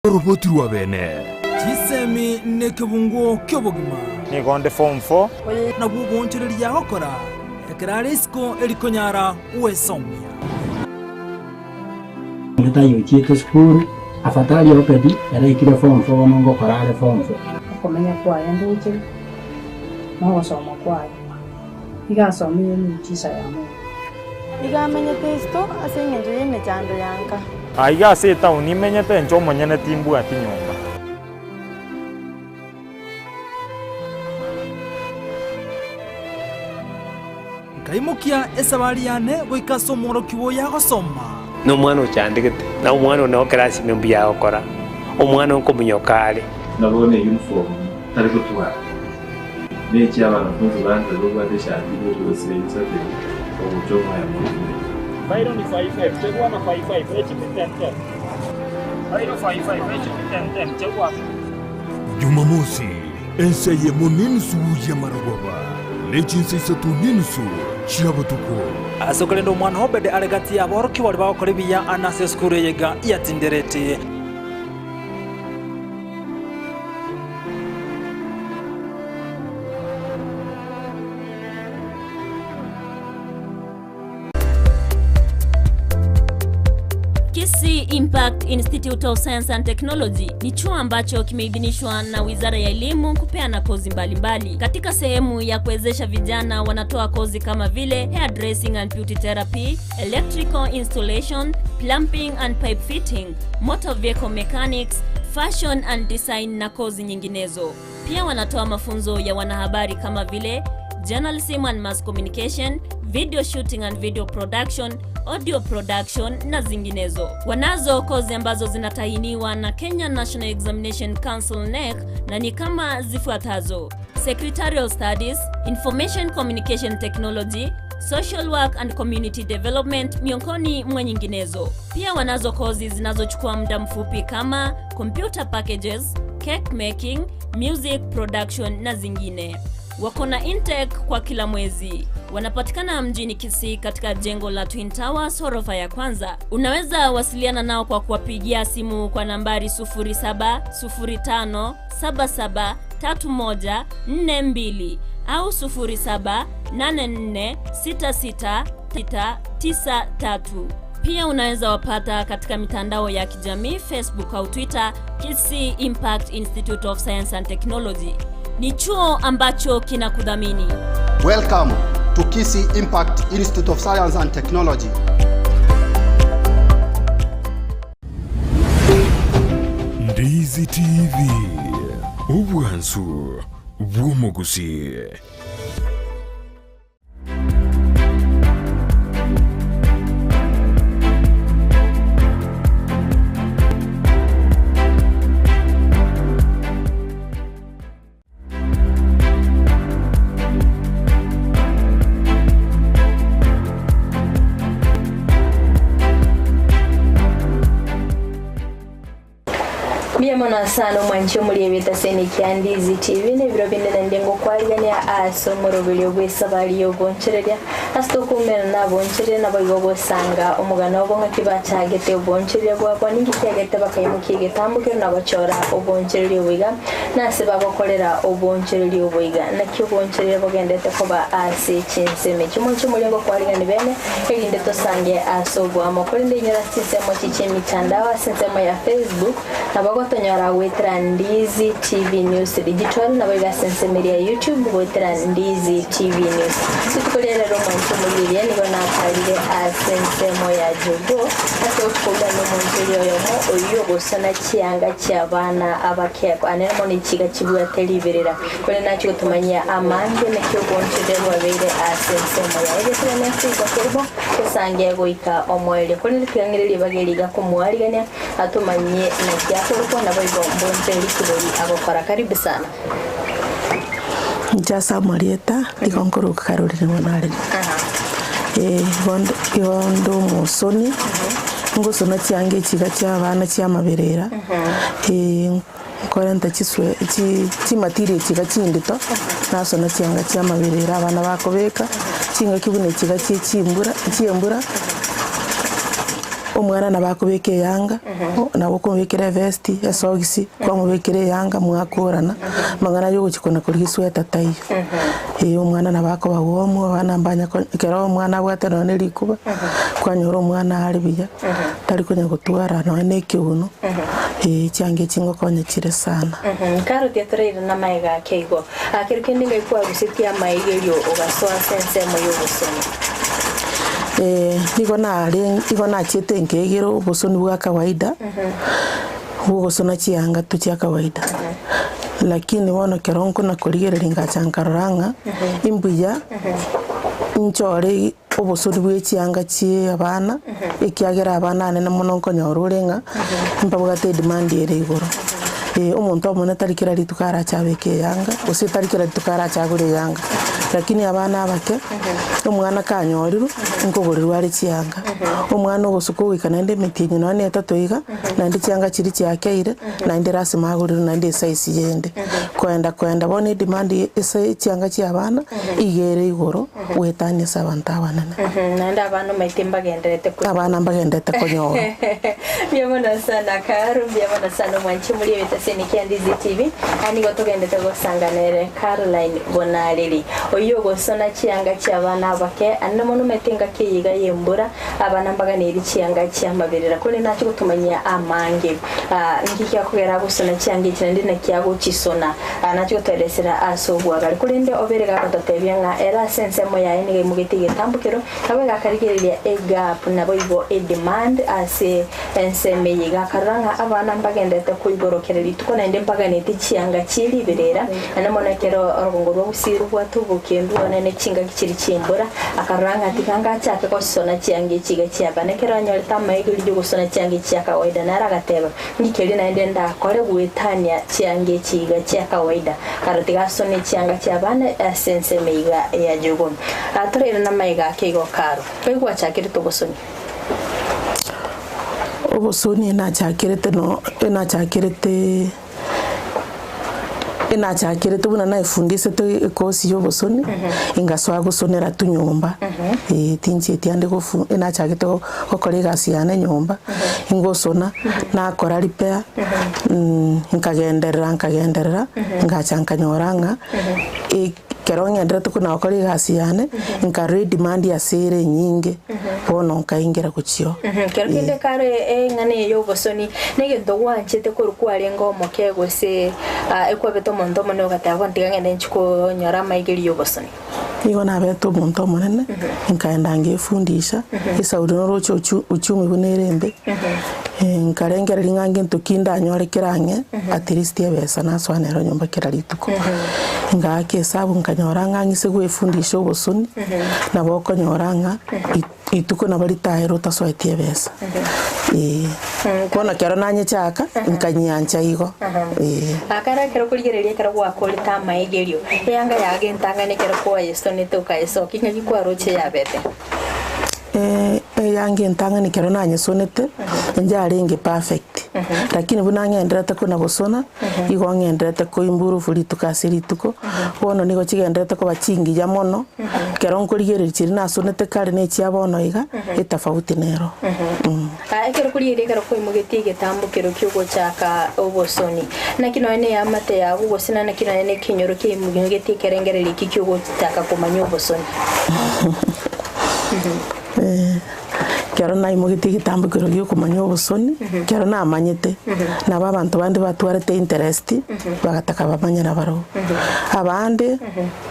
Oroboti rwa bene. Chisemi nekebungo ki'obogima. Nigo nde form four. Nabwo oboonchoreria agokora ekero are isiko erikonyara gwesomia. Onde taiyo ochiete esukuru, afadhali Obedi ere aikire form four bono ngokora are form four. Okomenya kwaye ndoche, na ogosoma kwaye, nigo asomire emiuchisa ya Mungu. Igo amenyete isiko ase engencho y'emechando ya nka. Aiga ase etaoni imenyete inche omonyene timbwati nyomba. Nkaimokia esabari yane goika ase omworokigwa oyo agosoma. Na omwana ochandegete, na omwana one okerasi ime mbuya agokora, omwana onkominyoka are. Ng'a bono eyuniform tari gotwara, ne echia abanafunzi bande babwate eshati ibere gose isato iga, ogocha omoyemo otumeka. Jumamosi, ensa eyemo nenusu y'amarogoba, ne chinsa isato nenusu chia botuko. Ase korende omwana Obedi are gati y'aborokigwa baria bagokora ebiya ane ase esukuru eye iga yatindereti. Kisii Impact Institute of Science and Technology ni chuo ambacho kimeidhinishwa na Wizara ya Elimu kupeana kozi mbalimbali mbali. Katika sehemu ya kuwezesha vijana wanatoa kozi kama vile hairdressing and beauty therapy, electrical installation, plumbing and pipe fitting, motor vehicle mechanics, fashion and design na kozi nyinginezo. Pia wanatoa mafunzo ya wanahabari kama vile journalism and mass communication, video shooting and video production, audio production na zinginezo. Wanazo kozi ambazo zinatahiniwa na Kenya National Examination Council NEC na ni kama zifuatazo: Secretarial Studies, Information Communication Technology, Social Work and Community Development miongoni mwa nyinginezo. Pia wanazo kozi zinazochukua muda mfupi kama computer packages, cake making, music production na zingine. Wako na intake kwa kila mwezi. Wanapatikana mjini Kisii katika jengo la Twin Towers ghorofa ya kwanza. Unaweza wasiliana nao kwa kuwapigia simu kwa nambari 0705773142 au 07846693. Pia unaweza wapata katika mitandao ya kijamii Facebook au Twitter, Kisii Impact Institute of Science and Technology. Ni chuo ambacho kinakudhamini. Welcome to Kisii Impact Institute of Science and Technology. Ndizi TV, obwansu bw'omogusii. Mbuya mono asano omwanchi omoriebete ase emekia Ndizi TV na ebiro binde naende ngokwarigania ase omoroberio bw'esabari y'obonchereria ase tokoumera na abonchereria naboigo gosanga omogano obo ng'aki bachagete obonchereria bwabo ninki kiagete bakaimokia egetambokero na gochora obonchereria obo iga na ase bagokorera obonchereria obo iga naki obonchereria bogendete koba ase chinsemo echi omonche omoria ngokwarigani bene erinde tosange ase oboamo. Korende inyore ase chinsemo echi chi'emitandao ase ensemo ya Facebook, nabo gotonyora goetera Ndizi TV News Digital, naboigo ase ensemo eria ya YouTube goetera Ndizi TV News. Rituko ria rero omonto omorigereria nigo natarire ase ensemo ya Jogoo ase gochia koigwana nomonto oria oyomo oyio ogosona chianga chi'abana abake. Ane mono echiga chibwate riberera. Korende nachia gotomanyia amange naki obonchore bwabeire ase ensemo yaye. Egesire nense igo kerimo tosange goika omoerio. Korende tweng'ire ribaga eri iga komoarigania atomanyie naki akorokwa naboigo mbonchoreri kibori agokora. Karibu sana. Inche ase amarieta nigo nkoroka Caroline Monareri. Eh, igo nd- igo nde omosoni, ngosona chianga echi iga chia abana chia amaberera, eh. Nkorenta chiswe chi chimatiri echi iga chindito, nasona chianga chi'amabere ere abana bakobeka, chingaki buna echi iga chie chimbura chi'embura. Omwana nabo akobeka eyanga, nabo okomobekera evesti, esogisi, kwamobekera eyanga mwakorana, amang'ana ya ogochia kona korigia esweta taiyo. Ee omwana nabo akoba warm, abana mbanya ko ekero omwana abwate nonye na erikuba, kwanyora omwana are buya, tari konya gotwara nonye na ekeuno, ee chianga echi ngokonya chire sana. Karoti atoraire namaiga ake igo. Kero kende ngai kwarusetie amaigerio ogasoa ase ensemo y'obosoni. Ee, nigo nare igo nachiete nkaegera obosoni bwa kawaida, bw'ogosona chianga tu chia kawaida. Lakini bono ekero nkona korigereria ngacha nkarora ng'a imbuya nchore obosoni bwa echianga chia abana, ekiagera abana anene mono nkonyora ore ng'a mbabwate edemand ere igoro. Omonto omonene tari kera rituko arache abeke eyanga, gose tari kera rituko arache agore eyanga, lakini abana abake, omwana kanyorirwe, nkogorerwa are chianga. Omwana ogosuka ogoika naende emetienyi nonya na etato iga, naende chianga chiria chiakeire, naende lasima agorerwe naende esize yende. Koenda koenda bono edemand ase chianga chia abana, iga ere igoro. Goetania ase abanto abanene. Naende abana omanyete mbagenderete konyora. Abana mbagenderete konyora. Mbuya mono sana Caro, mbuya mono sana omwanchi omori ebeteseni kia Ndizi TV. Aa nigo togendete gosangana ere Caroline Bonareri. Oyio ogosona chianga chia abana abake, anene mono omanyete engaki eye iga y'embura, abana mbaganeiri chianga chi'amaberera. Korende nache gotomanyia amange. Aa nki kiakogera agosona chianga echi naende naki agochisona. Nache gotoeresera ase obwagare, korende obeire gagototebia ng'a ere ase ensemo yaye nigo aimogetie egetambokero, naboigo akarigereria egap naboigo edemand ase ensemo eye. Iga akarora ng'a abana mbagenderete koigorokera rituko naende mbaganetie chianga chie riberera, naende mono ekero orogongo rwa Gusii robwate obokendu one ne chingaki chiria chi'embura, akarora ng'a tiga ngachake gosona chianga echi iga chi'abana. Ekero anyorete amaiga riria ogosona chianga echi chia kawaida, naro agateba, Ng'ike erio naende ndakore goetania chianga echi iga chia kawaida, kare tiga asone chianga chi'abana ase ensemo iga ya jogoo. Toraire namaiga ake igo karo. Nkai gwachakerete obosoni? Obosoni nachakerete no enachakerete Enachakerete buna naefundisete ekosi y'obosoni, ingasoa gosonera tu nyomba, eh, tinchieti ande gofu enachagete gokora egasi yane nyomba, ingosona, nakora repair, nkagenderera nkagenderera, ngacha nkanyora ng'a Ekero ng'enderete kona gokora egasi yane, nkarora edemand ase ere enyinge, bono nkaingera gochia oo. Kero kende kare eng'ana eye y'obosoni negento gwanchete korwa kwarenge omoke gose ekwabete omonto omonene ogateba bono tiga ng'ende nchie konyora amaigerio y'obosoni. Nigo nabete omonto omonene, nkaenda ngefundisha, esauri noroche uchumi buna ere embe, nkarengereria ng'a ngento ki ndanyore kere ang'e, at least ebesa nasoa nero nyomba kera rituko. Ngaaka esabu nkanyora ng'a ng'ise gwefundisha obosoni, nabo okonyora ng'a rituko nabo ritaere otasoeti ebesa, eh. Bono ekero nanyechaka, nkanyiancha igo, eh. Akare ekero okorigereria ekero gwakorete amaegerio, eanga yago entang'ani ekero kwayesonete okayesokia, ng'aki kwaroche yabete? Eanga entang'ani ekero nanyesonete, inche arenge perfect, lakini buna ng'enderete kona gosona, igo ng'enderete ko improve rituko ase rituko, bono nigo chigenderete koba chingiya mono, ekero nkorigereria chiria nasonete kare na echia bono iga, etofauti nero. Ekero korigereria ekero kwaimogetie egetambo kero ki'ogochaka obosoni, naki nonya neamate yago gose naki nonya nekenyoro kiaimogetie ekerengererio eki ki'ogochaka komanya obosoni? Ekero naimogetie egetambo kero gi'okomanya obosoni, ekero namanyete, nabo abanto bande batwarete interest, bagataka bamanye nabarobwo. Abande,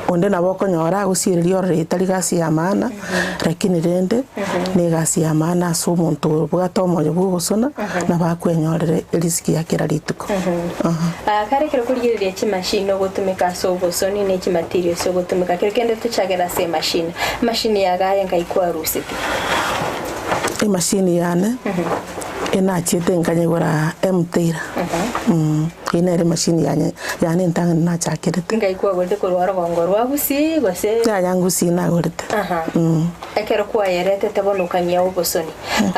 onde nabo okonyora agosiereria ororo etari gasi ya maana, lakini rende, na egasi ya maana ase omonto obwate omoyo bwa ogosona, nabo akwenyorera erisiki ya kera rituko. Kare ekero okorigereria chimashini ogotumeka ase obosoni ne chimaterials ogotumeka, kero kende tochakere ase emashini. Emashini yago aye nkai kwarusetie? Emashini yane, enachiete nkanyegora M-Tailor. Eyio nere emachine yane yane entang'ani nachakerete. Ngai kwagorete korwa orogongo rwa Gusii gose? Yaya Gusii nagorete. Aha. Ekero kwayeretete bono okang'ia obosoni.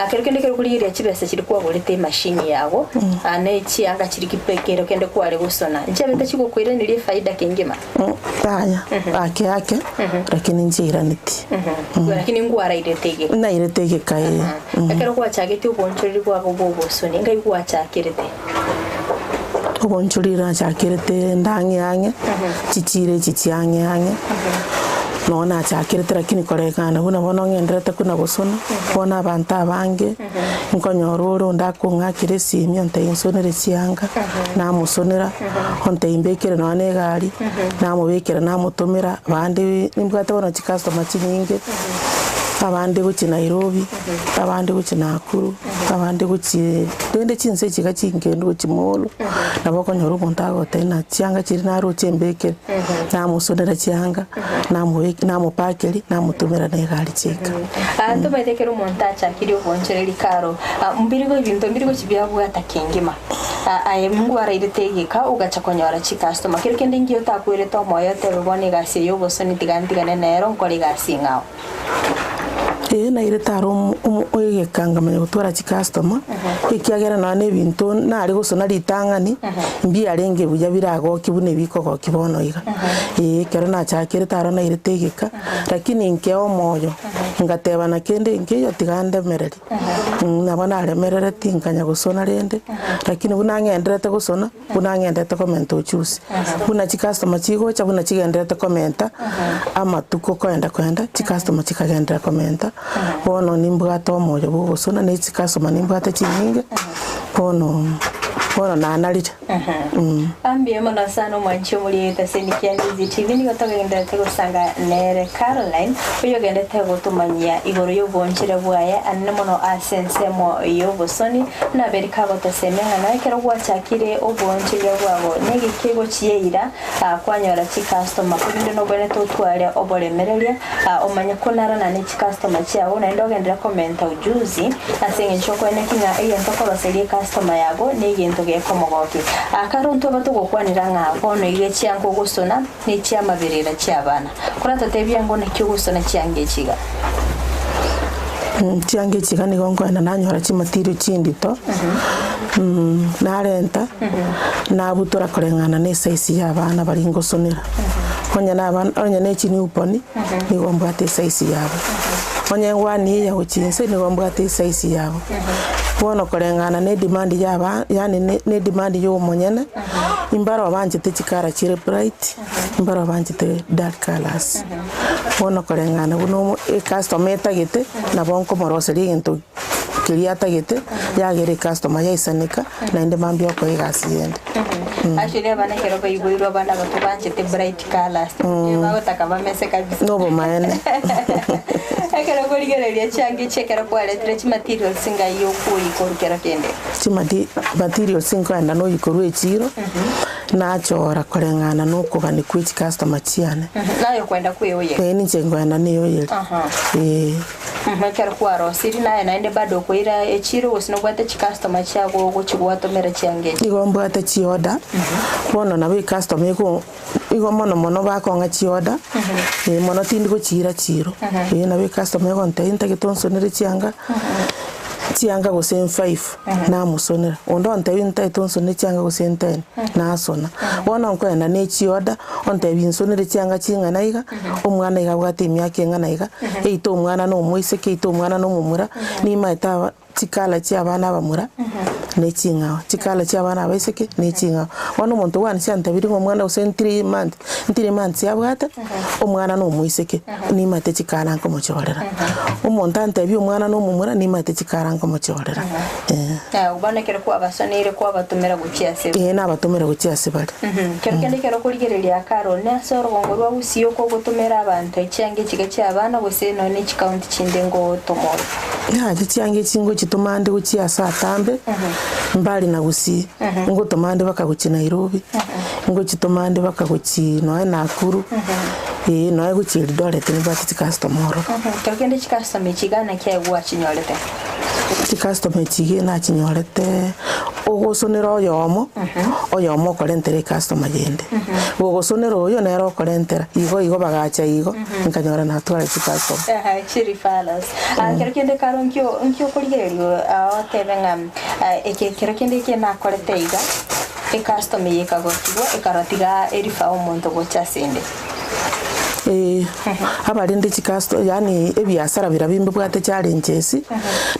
Kero kende ekero okorigereria chibesa chiria kwagorete emachine yago, na chianga chiria ki kero kende kware gosona, nchiabete chigokoiraneria efaida kengima? Yaya, ake ake, lakini nchiiraneti. Lakini nkwarairete egeka. Nairete egeka ee. Ekero gwachagetie oboonchoreri bwabo bwa obosoni, ngai gwachakerete? Oboonchoreri nachakerete nde ang'e ang'e, chichiro echi chia ang'e ang'e, noo nachakerete lakini korekana buna bono ng'enderete buna gosona, bono abanto abange, nkonyora ore onde akong'akera esimi ontebia nsonere chianga, namosonera, ontebia mbekere nonya na egari, namobekera namotomera, abande nimbwate bono chicustomer chinyinge, abande gochia Nairobi. Abande gochia Nakuru, abande gochia rende chinse echi iga chingendu gochia Molo, nabo okonyora omonto agotebia ng'a chianga chiria naroche embekere, namosonera chianga, namobe namopakeria, namotomera na egari chiaika. Tomaete ekero omonto achakirie oboonchoreria karo, mbirigo ebinto mbiri gochia biabwata kengima. Aye ngwarairete egeka ogacha konyora chikastoma. Kero kende ngiya otakwerete omoyo otebe bono egasi eye y'obosoni tiga ntigane nero nkore egasi eng'ao. Ee nairete aro egeka nkamanya gotwara chicustomer, ekiagera nonya na ebinto nare gosona ritang'ani, mbiarenge buya biragokia buna ebikogokia bono iga. Ee ekero nachakerete aro nairete egeka, lakini nkea omoyo, ngateba na kende nkeiyo tiga ndemererie. Nabo naremereretie nkanya gosona rende, lakini buna ng'endererete gosona. Buna ng'endete komenta ochusi, buna chicustomer chigocha, buna chigendererete komenta amatuko koenda koenda, chicustomer chikagenderera komenta, bono nimbwate omoyo bwa ogosona na echicustomer nimbwate chinyinge, bono bono nanarire. Mbuya mono sana omwanchi omoriete ase Nikia Ndizi TV nigo togendererete gosanga nere Caroline oyogendete gotomanyia igoro y'obonchire bwaye anene mono ase ensemo y'obosoni Naberi kagotosemia ng'a na ekero gwachakire oboonchoria bwabo negeke gochiyeira, kwanyora chikastoma, korende nobwenerete otware oboremereria, omanye konarana ne chikastoma chiago, naende ogenderere komenta ujuzi, ase engencho okoeneki ng'a egento okoroseria ekastoma yago negento gekomogokia. Kare ntwaba togokwanera ng'a bono iga echianga ogosona nechiamaberera chi'abana. Koratotebie ango naki ogosona chianga echi iga? Chianga echi iga nigo nkoenda nanyora chimatirio chindito, narenta, nabutora koreng'ana na esize ya abana baria ngosonera. Onye na abana onye na echinewborn, nigo mbwate esize yabo. Onye engwani eye gochia inse nigo mbwate esize yabo. Bono koreng'ana na edemand ya aba yaani na edemand ya omonyene, imbaro banchete chikara chire bright. Mbaro banchete dark colours, bono koreng'ana buna omo ecustomer etagete, nabo nkomoroseria egento keria atagete, yagera ecustomer yaisaneka, naende mambia okoa egasi yende. Actually abana ekero baiboirwe abana abato banchete bright colours, nigo bagotaka bamese kabisa. Nobomaene. Ekero okorigereria chianga echi ekero kwaretire chimaterials ngai okoyia korwa kero kende? Chimati materials nkoenda noyia korwa echiro. Nachora koreng'ana nokogania kwe chicustomer chiane. Naye okwenda kweoyeria. Ee, ninche nkoenda neoyeria. Ee. Ekero kwarosirie naye naende bado okoira echiro gose nobwate chicustomer chiago ogochi gwatomera chianga echi? Nigo mbwate chiorder, bono nabo ecustomer eko igo mono mono bakong'a chiorder, ee mono tindi gochiira chiro. Ee nabo ecustomer egontebia ntagete onsonere chianga. Chianga gose mfive, namosonera. Onde ontebia ntaete onsonere chianga gose nten, nasona. Bono nkoenda ne chiorder, ontebia nsonere chianga ching'ana iga, omwana iga abwate emiaka eng'ana iga, eito omwana na omoiseke, eito omwana na omomura, nimaete aba chikala chia abana abamura, na eching'ao, chikala chia abana abaiseke, na eching'ao. Bono omonto gwansi antebirie ng'a omwana gose 3 month, 3 months abwate, omwana na omoiseke. Nimanyete chikara nkomochorera. Omonto antebie omwana nomomura, nimanyete chikara nkomochorera. Eh. Eh, bono ekero kwabasoneire kwabatomera gochia ase Ee, nabatomera gochia ase bare. Kero kende ekero okorigereria akaro one ase orogongo rwa Gusii okogotomera abanto echianga echiga chi'abana gose nonya ne chikaunti chinde ngotoma ore. Nache chianga echi ngochitoma ande gochia ase atambe, mbari na Gusii, ngotoma ande baka gochia Nairobi, ngochitoma ande baka gochia nonya Nakuru. Ee, nonya gochia Eldoret nibwate chicustomer ororo. Kero kende chicustomer echi iga naki aye gwachinyorete? Chicustomer echi iga nachinyorete ogosonera oyomo, oyomo okorentera ecustomer yende. Gogosonera oyo nere okorentera, igo igo bagacha igo, nkanyora natwara chicustomer. Ehe, chireferrals. Ah, kero kende karo nkio nkio okorigereria ah, otebe ng'a ah, eke kero kende eke nakorete iga, ecustomer eye ekagokigwa ekarora tiga erefer omonto gocha asende. Ee, abarende chicusto yaani ebiasara biria bimbwate challenges,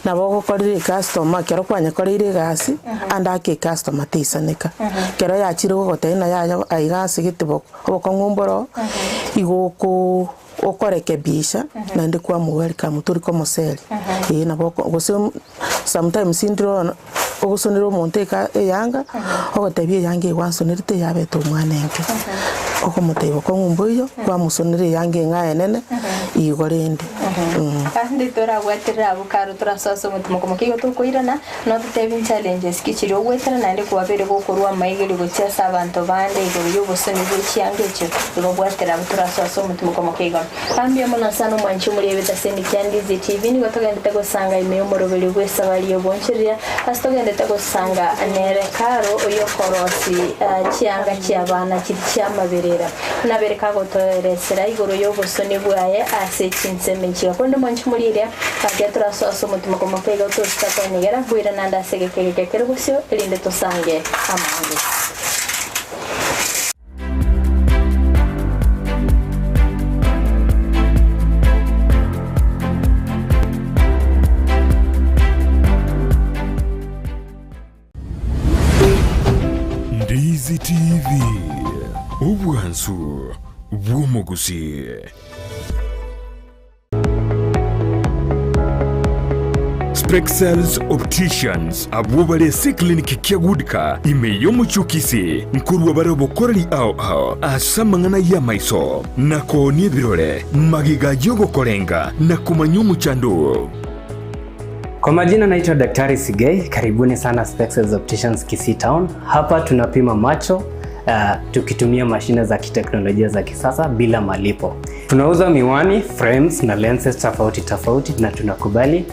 nabo ogokorera ecustomer ekero kwanyekoreire egasi, ande ake ecustomer teisaneka. Ekero yachire gogotebia ng'a yaya aiga ase gete obokong'u mboro oo, igo okoo okorekebisha naende kwamo welcome tori komoseri. Ee nabo oko gose sometimes ndire ono ogosonera omonto eka eyanga, ogotebia eyanga eye gwansonerete yabete omwana enke, okomotebia bokong'u mboiyo, kwamosonera eyanga eng'ao enene, igo rende. Ande torabwaterere abwo karo torasoa ase omotimoko moke igo tokoirana, nototebie challenges ki chiria ogwetera naende kwabeire gokorwa amaigerio gochia ase abanto bande igoro y'obosoni bwe chianga echio, igo bwatera abwo torasoa ase omotimoko moke igo. Mbuya mono sana omwanchi omoriebete ase emechie ya Ndizi TV, nigo togendete gosanga ime y'omoroberio bw'esabari y'obonchoreria, ase togendete gosanga nere Karo oyokorosi chianga chi'abana chiri chi'amaberera. Buna abere kagotoeresera igoro y'obosoni bwaye ase chinsemo echi. Korende omwanchi omorieria, gaki torasoe ase omotimoko moke iga tosika kwenyegera, boirane ande ase egeka egeke kere bosio, erinde tosange amange. Ndizi TV, obwansu bw'omogusi. Spexels Opticians abwo bare ase eclinic kia Goodcar ime y'omochie o Kisii nkorwa bare obokoreri ao ao ase amang'ana y'amaiso na koonia ebirore magega y'ogokorenga na komanya omochando oo. Kwa majina naitwa Daktari Sigei, karibuni sana Spexels Opticians Kisii Town. Hapa tunapima macho tukitumia mashine za kiteknolojia za kisasa bila malipo. Tunauza miwani, frames na lenses tofauti tofauti na tunakubali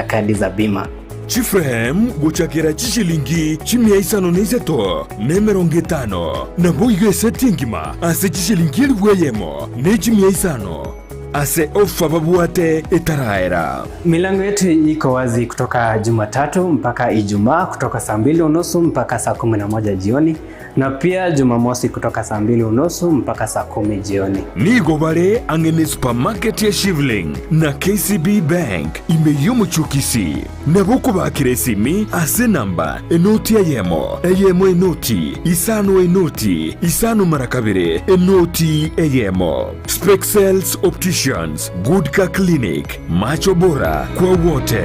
kadi za bima. Chiframe gochakera chishilingi chimia isano na isato na emerongo etano, naboigo eseti engima ase chishilingi elifu eyemo ne chimia isano ase ofa babwate etaraera. Milango yetu iko wazi kutoka Jumatatu mpaka Ijumaa kutoka saa 2:30 mpaka saa 11 jioni na pia Jumamosi kutoka saa 2:30 mpaka saa 10 jioni. Nigo bare ang'e ne supermarket ya Shivling na KCB Bank ime y'omochie o Kisii. Nabo okobakera esimi ase enamba enoti eyemo, eyemo enoti, isano enoti, isano mara kabere, enoti eyemo. Spexels Opticians, Goodcar Clinic, Macho bora kwa wote.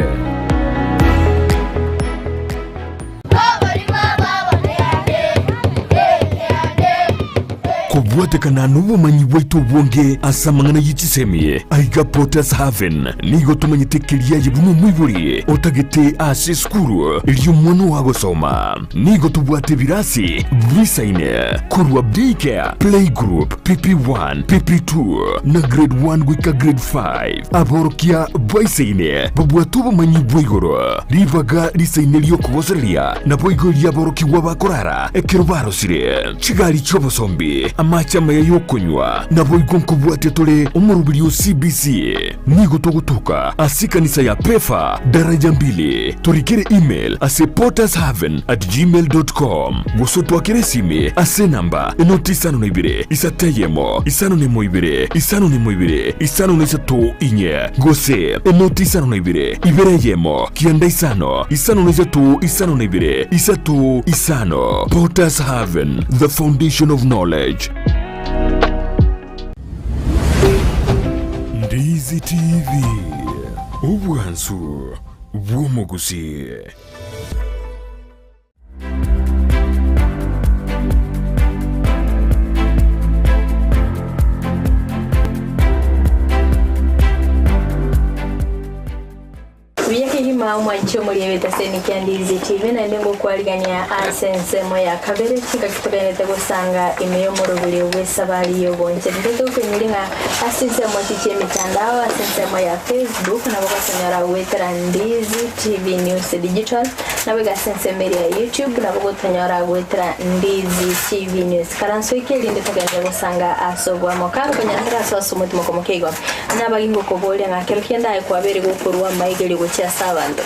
Kobwatekana nobomanyi bwaito obonge ase amang'ana ye chisemi, aiga Potter's Haven nigo tomanyete keria aye buna omoibori otagete ase esukuru eria omwana oo agosoma. Nigo tobwate ebirasi bisaine korwa Daycare, Playgroup, PP1, PP2 na Grade 1 goika Grade 5. Aborokia baisaine babwate obomanyi bwa igoro, ribaga risaine ri'okogosereria, naboigo ri'aborokigwa bakorara ekero barosire, chigari chi'obosombi, amache amaya y'okonywa, naboigo nkobwatia tore omoroberi o CBC. Nigo togotoka ase ekanisa ya Pefa, daraja mbili. Torikere email ase pottershaven@gmail.com gose otwakere esimi ase enamba enoti isano na ibere isato eyemo isano na emo ibere isano na emo ibere isano na isato inye gose enoti isano na ibere ibere eyemo kianda isano isano na isato isano na ibere isato isano. Potters Haven, the foundation of knowledge. Ndizi TV, obwansu bw'omogusii. Buya kegima. Omwanchi omoriebete ase Nikia Ndizi TV naende ngokwarigania ase ensemo ya kabere chingaki togenderete gosanga ime y'omoroberio bw'esabari y'oboncheri. Ntete gokoinyoria ng'a ase chinsemo echi chi'emitandao ase ensemo ya Facebook nabo gotonyora goetera Ndizi TV News Digital nabo iga ase ensemo eria ya YouTube nabo gotonyora goetera Ndizi TV News. Karanso eke erinde togenderere gosanga ase oboamo. Kare okonyora tore ase ase omotima okomokia igo. Nabagi ngokoboria ng'a kero kende aye kwabeire gokorua amaigerio gochia ase abanto.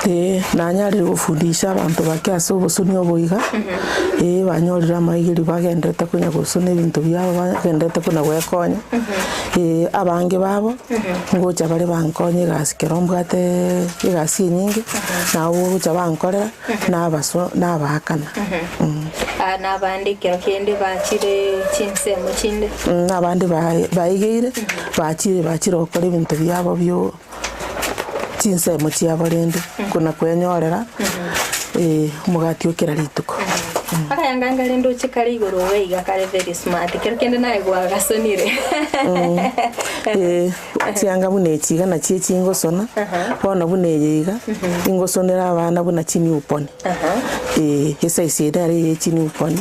Ee, nanyarire gofundisha abanto bake ase obosoni obo iga, ee banyorire amaigerio bagenderete konya gosona ebinto biabo bagenderete kona goekonya, ee abange babo, ngocha bare bankonye egasi ekero mbwate egasi enyinge, nabo bagocha bankorera, nabaso nabaakana. Aa nabande ekero kende bachire chinsemo chinde. Nabande baigeire, bachire bachire gokora ebinto biabo bio chinsemo chiabo rende, kona kwenyorera omogati o kera rituko. Akayanganga rende oche kare igoro iga iga kare very smart, kero kende naye gwagasonire. Ee, chianga buna echi iga nachio echingosona, bono buna eye iga, ingosonera abana buna chinewborn, ee, esize eye nere eye chinewborn,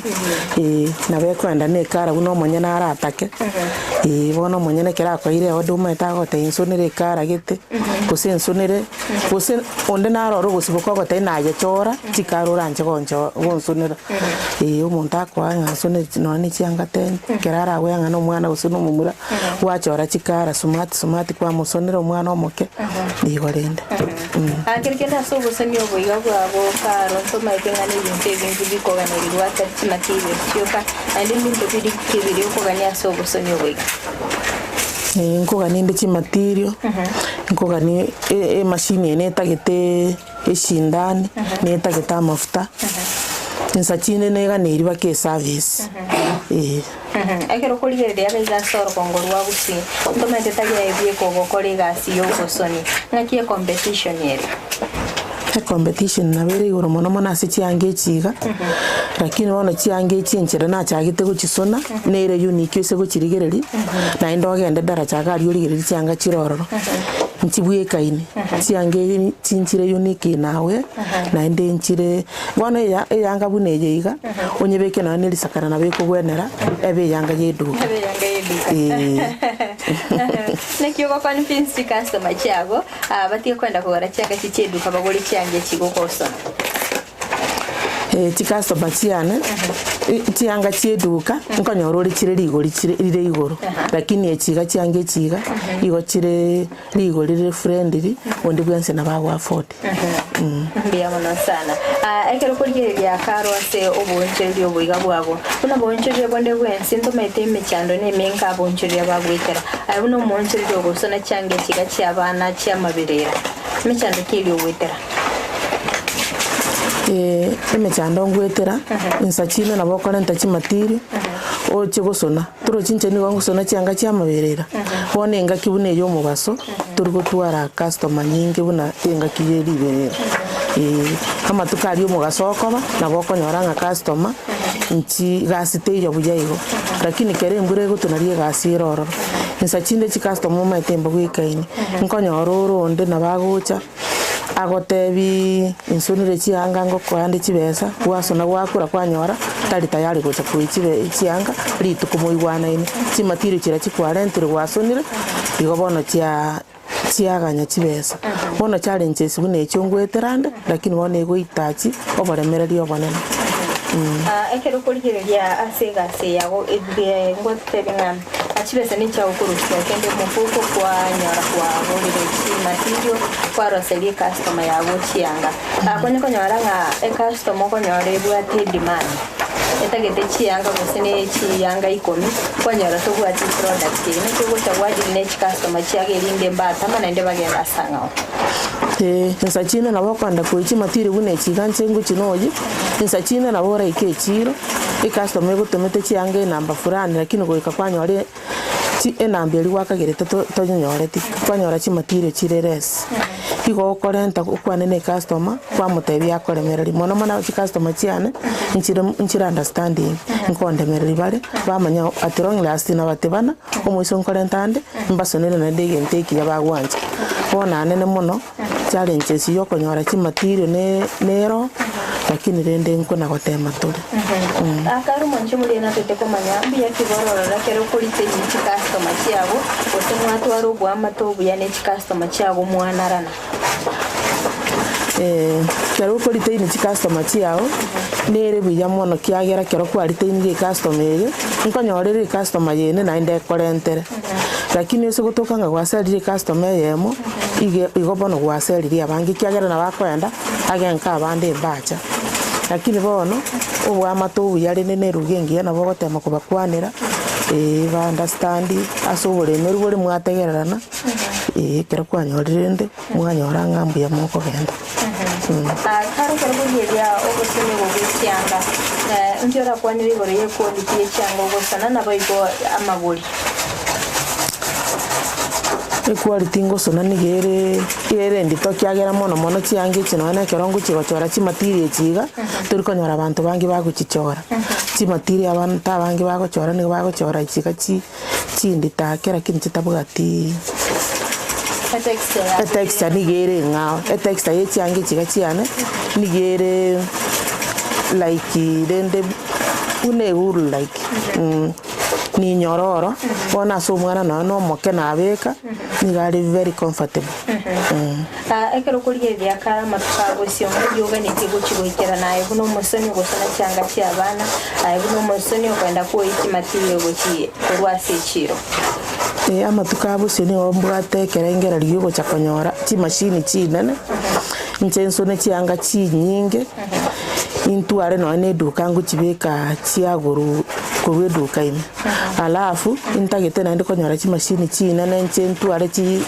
ee, nabo ekoenda na ekara buna omonyene aratake, ee, bono omonyene ekero akoeire eorder omanyete agotebia nsonere ekara gete, gose nsonere, gose onde narore ogosiboka ogotebia naye chora chikara oranche goncho gonsonera, ee, omonto akoa ng'a nsonere nonye na chianga ten, ekero aragwe ng'a na omwana gose na omomura. Gwachora chikara sumati sumati kwamosonera omwana omoke, nigo rende. Keri kende ase obosoni obo iga bwabo karo ntomaete ng'a nebinto ebinge bikoganerigwa atari chimaterial chioka, naende mbinto biri ki biri okogania ase obosoni obo iga? Nkogania inde chimaterial, nkogania emashini eye netagete eshindani, netagete amafuta, chinsa chinde neganeiri mpaka eservice, eh. Ekero okorigereria agaiga ase orogongo rwa gusii, ntomanyete tari aye bweka ogokora egasi y'obosoni, ng'aki ecompetition ere? Ecompetition nabo ere igoro mono mono ase chianga echi iga, lakini bono chianga echi enchera nachagete gochisona, nere unique ase gochirigereria, naende ogende daraja iga aria origererie chianga chire ororo, nchibwekaini, chianga eri chinchire unique nawe, naende nchire Bono eya eyanga buna eye iga, onyebeke nonya ne risakara nabo ekogwenera, ebe eyanga y'eduka. Ebe eyanga y'eduka. Ee. Naki ogoconvince chicustomer chiago, ah, batige kwenda kogora chianga echi chi'eduka bagore chianga echi gokosona? Eh, chicustomer chiane, i- chianga chi'eduka, nkonyora ore chire rigori chire rire igoro, lakini echi iga chianga echi iga, igo chire rigori rire friendly, onde bwensi nabo ago afford. Mbuya mono sana. Ah, ekero okorigereria karo ase oboonchoreria oboiga bwabo, buna oboonchoreria bonde bwensi ntomaete emechando na emenga aboonchoreria bagoetera. Aye buna omoonchoreria ogosona chianga echiga chi'abana chi'amaberera, emechando ki eria ogoetera? Eh, emechando ngoetera, insa chinde nabo okorenta chimatiri, oche gosona, torochi inche nigo ngosona chianga chi'amaberera, bono engaki buna eye omobaso. Tori gotwara customer nyinge buna engaki ye riberera eh, amatuko aria omogaso okoba nabo okonyora ng'a customer nchi gasi teiyo buya igo, lakini kero embura egotunaria egasi ere ororo. Insa chinde chicustomer omanyete mbabwekaini, nkonyora ore onde nabo agocha agotebiiii insonire chianga ngokoa ande chibesa, gwasona gwakora kwanyora tari tayari gocha koiyia chibe chianga rituko moigwanaine, chimaterial chiria chikwarentire gwasonire. Igo bono chia chiaganya chibesa, bono challenges buna echio ngoetera ande, lakini bono egoitachi oboremereria obonene. Ekero okorigereria ase egasi eye yago ebibe ngotebia ng'a chibesa nichiagokorusia kende omofuko kwanyora kwagorire chimaterial kwaroseria ecustomer yago chianga. Konya konyora ng'a ecustomer okonyora ebwate edemand. Etagete chianga gose ne chiyanga ikomi, kwanyora tobwati product eye, naki ogocha gwadeal ne chicustomer chiago erinde mbatama naende bagende ase ang'ao. Ee, insa chinde nabo okogenda koyia chimatiri buna echi iga inche ngochia noyia, insa chinde nabo oraike echiro, ecustomer egotomete chianga enamba fulani lakini goika kwanyora. Chi enamba eria gwakagerete to tonyenyoreti, kwanyora chimaterial chire less. Igo okorenta okwane na ecustomer, kwamotebia akoremereria. Mono mono chicustomer chiane, nchire nchire understanding, nkondemereria bare, bamanya at long last nabatebana, omoiso nkorenta ande, mbasonere naende egento ekiya bagwancha. Bono anene mono, challenges ya okonyora chimaterial ne nero, lakini rende nkona gotema tore. Akare omonche omoria natete komanya mbuya ki bororora ekero okoriteria chicustomer chiago, gose mwatwara oboamate obuya ne chicustomer chiago mwanarana. Ekero okoriteini chicustomer chiago, nere buya mono kiagera ekero kwariteinirie ecustomer eye, nkonyora ere ecustomer yende naende ekorentere. Lakini ase gotoka ng'a gwaserire ecustomer eyemo, iga igo bono gwaseririe abange ekiagera nabo akoenda, agenke abande mbacha. Lakini bono, oboamate obuya rende na eruga engiya nabo ogotema kobakwanera, ba understand ase oboremeru bore mwategererana, ekero kwanyorire rende, mwanyora ng'a mbuya mokogenda. Kare ekero korigereria obosemi obo bwe chianga, inki orakwanere igoro ye quality ye chianga ogosana naboigo amagori? Equality ngosona nigo ere ere endito ekiagera mono mono chianga echi nonya na ekero ngochia gochora chimaterial echi iga, tori konyora abanto bange bagochichora. Chimaterial abanto abange bagochora nigo bagochora echi iga chi chindito ake lakini chitabwati etexture nigo ere eng'ao. Etexture ya echianga echi iga chiane, nigo ere like rende buna ewool like. Ninyororo, bono ase omwana nonya na omoke nabeka, nigo are very comfortable. Ekero okorigereria akare amatuko a bosio, ng'ai oganetie gochia goikerana aye buna omosoni ogosona chianga chi'abana, aye buna omosoni okoenda kwoyia chimaterial gochia korwa ase echiiro? Ee, amatuko a bosio nigo mbwate ekerengererio giogocha konyora chimashini chinene, inche nsone chianga chinyinge. Intware nonya na eduka ngochibeka chiagoro korwa eduka ime, alafu intagete naende konyora chimashini chinene inche ntware chi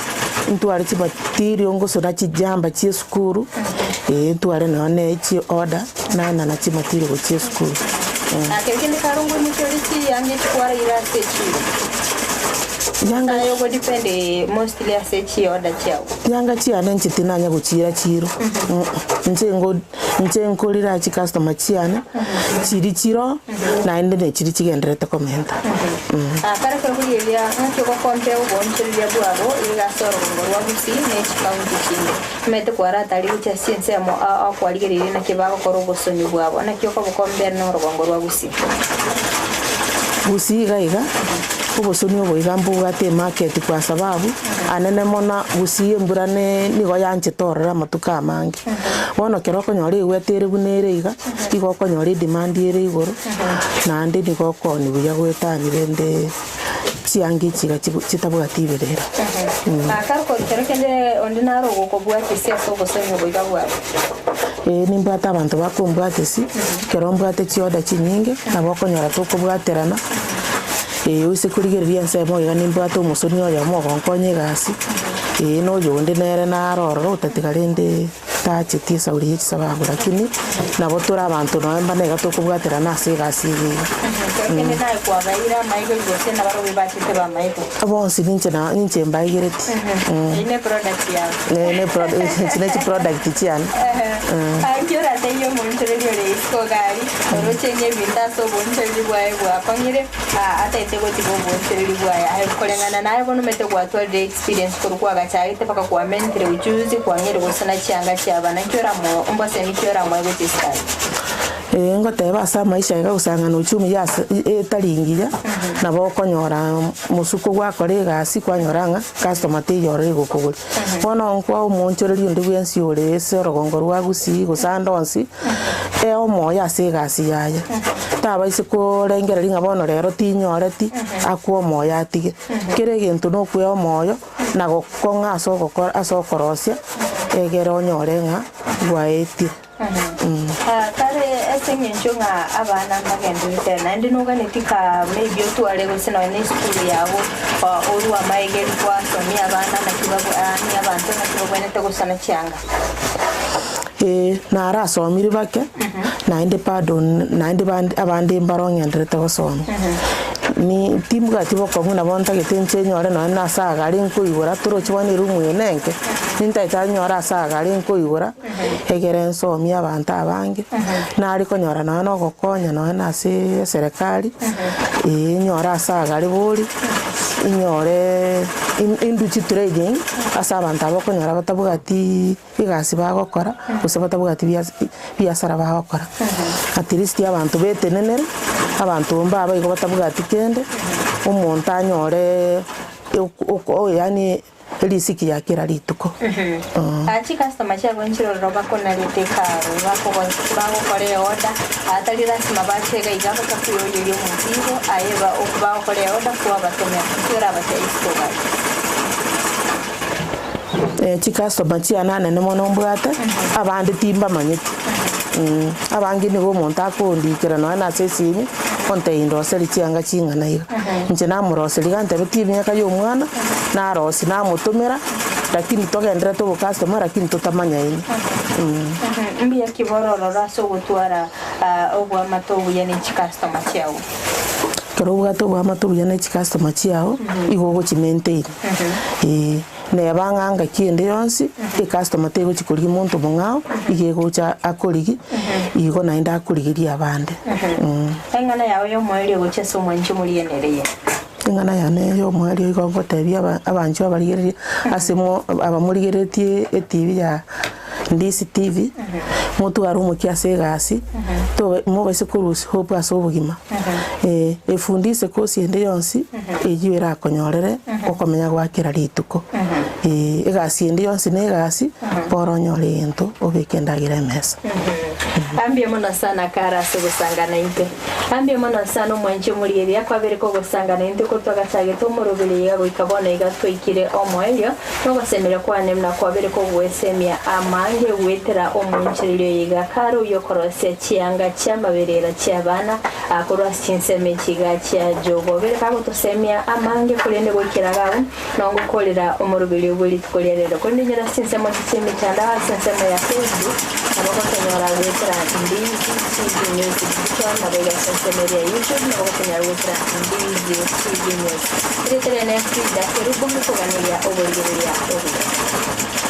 ntware chimatirio ngosona chijamba chia esukuru, eh ntware nonya na echi order naenana chimatirio gochia esukuru. Kero kende kare ngoimokia ore chiyanga echi kwaraire ase echiro. Yanga Aye ogodepend mostly ase chiorder chiago. Yanga chiane inche tinanya gochiira chiro, inche ngo inche nkorira chicustomer chiane, chiri chiro, naende ne chiri chigendererete komenta. Kare ekero korigereria ng'aki ogokompea oboonchoreria bwabo iga ase orogongo rwa Gusii ne chikaunti chinde. Omanyete kwaratari gochia ase ensemo ao akwarigereirie naki bagokora obosoni bwabo, naki okobokombea norogongo rwa Gusii. Gusii iga iga, obosoni obo iga mbobwate emarket kwa sababu, anene mono Gusii embura ne nigo yanchete ororo amatuko amange. Bono ekero okonyora egwete ere buna ere iga, igo okonyora edemand ere igoro, naende nigo okooni buya goetania rende chianga echi iga chitabwati iberera. Kare kero kende onde naro ogokobwatisia ase obosemi obo iga bwabo. Ee nimbwate abanto bakombwatisia, ekero mbwate chiorder chinyinge, nabo okonyora tokobwaterana, ee oise korigereria ensemo iga nimbwate omosoni oyomo ogonkonya egasi, ee na oyonde nere naro ororo otatiga rende tacheti esauri ya chisababu lakini nabo tore abanto nonye mbana iga tokobwaterana ase egasi eye iga. Ekero kende naye kwabaeire amaiga gose nabarobwo bachete bamaete. Bonsi ninche na ninche mbaigereti. Eyio ne product yao. Ne ne pro echi ne chiproduct chiane. Naki orateebie omoonchoreria ore isiko iga aria, oroche ng'a ebinto ase oboonchoreria bwaye bwakong'ire, ataete gotiga oboonchoreria bwaye. Aye koreng'ana naye bono omanyete gwatwarire experience korwa kwagachagete mpaka kwamentire ujuzi, kwang'eire gosona chianga chi'abana, nki oramoe ombosemi ki oramoe gochia isiko aria? Ee, ngoteba ase amaisha iga gosang'ana uchumi yase etari engiya, nabo okonyora mosuko gwakora egasi kwanyora ng'a customer teiyo ororo egokogoria. Bono nkoa omoonchoreria onde bwensi ore ase orogongo rwa Gusii gose ande onsi, ee omoyo ase egasi yaye, tabaisa korengereria ng'a bono rero tinyoreti, akwe omoyo atige. Kera egento na okwea omoyo, na gokong'a ase ogokora ase okorosia, egere onyore ng'a gwaetire. Kare ase eng'encho ng'a abana mbagenderete, naende noganeti ka maybe otware gose nonya na esukuru yago orue amaegeri gwasomia abana naki babwe yaani abanto naki babwenerete gosona chianga. Ee, narasomire bake, naende bado naende bande abande mbaro ng'enderete gosoma. Ni timbwati bokong'u nabo ntagete inche nyore nonye na ase agare nkoigora torochi bono eroom eye nenke, nintagete nyore ase agare nkoigora, egere nsomie abanto abange, nare konyora nonye na ogokonya nonye na ase eserekari, eh nyore ase agare bori, inyore indwe chitraining ase abanto aba okonyora batabwatiii. Egasi bagokora, gose batabwati biasara bagokora. At least abanto betenenere, abanto mbaba igo batabwati kende, omonto anyore yaani erisiki ya kera rituko. Chicustomer chiabo nchirorero bakonarete ekaro, bagokora eorder, tari lasima bache iga iga batakoyoyeria omozigo, aye bagokora eorder kwabatomera, inki orabatebie isiko gaki? Chicustomer chiane anene mono mbwate, abande timbamanyeti, abange nigo omonto akondikera nonya na ase esimi, ontebia ndoserie chianga ching'ana iga. Inche namoroseria iga antebetie emiaka ya omwana, narosia namotomera, lakini togendererete obocustomer lakini totamanyaini. Mbuya ki borororo ase ogotwara oboamate obuya ne chicustomer chiao? Ekero obwate oboamate obuya ne chicustomer chiao, igo ogochimaintain. Eeh, neba ng'a ngaki ende yonsi, ecustomer tegochi korigia monto omong'ao, iga egocha akorigi, igo naende akorigerie abande. Eng'ana yao y'omoerio gochia ase omwanchi omorigenereria. Eng'ana yane y'omoerio igo ngotebia aba abanchwa abarigereria ase mo abamorigereretie etv ya Ndisi TV, motware omokia ase egasi, tobe mobaise korusia hope ase obogima. Efundise kosi ende yonsi eyio erakonyorere okomenya gwa kera rituko. Egasi ende yonsi na egasi, bora onyore egento obeke endagera emesa. Mbuya mono sana kare ase ogosanga naintwe. Mbuya mono sana omwanchi omorieria kwabere kogosanga naintwe korwa twagachagete omoroberi iga goika bono iga twaikire omoerio. Nogosemeria kwane buna kwabere kogwesemia amange goetera omoonchoreria oyo iga kare oyio okorosia chianga chi'amaberera chi'abana korwa ase chinsemo echi iga chia Jogo. Obere kagotosemia amange korende goikera iga agwo nongokorera omoroberio bwe rituko ria rero. Korende inyore ase chinsemo echi chi'emechando ase ensemo ya Facebook nabo gotonyora goetera Ndizi TV News Digital naboigo ase ensemo eria ya YouTube nabo gotonyora goetera Ndizi TV News. Erieta riane Frida Kerubo nkoganeria oborigereria obuya.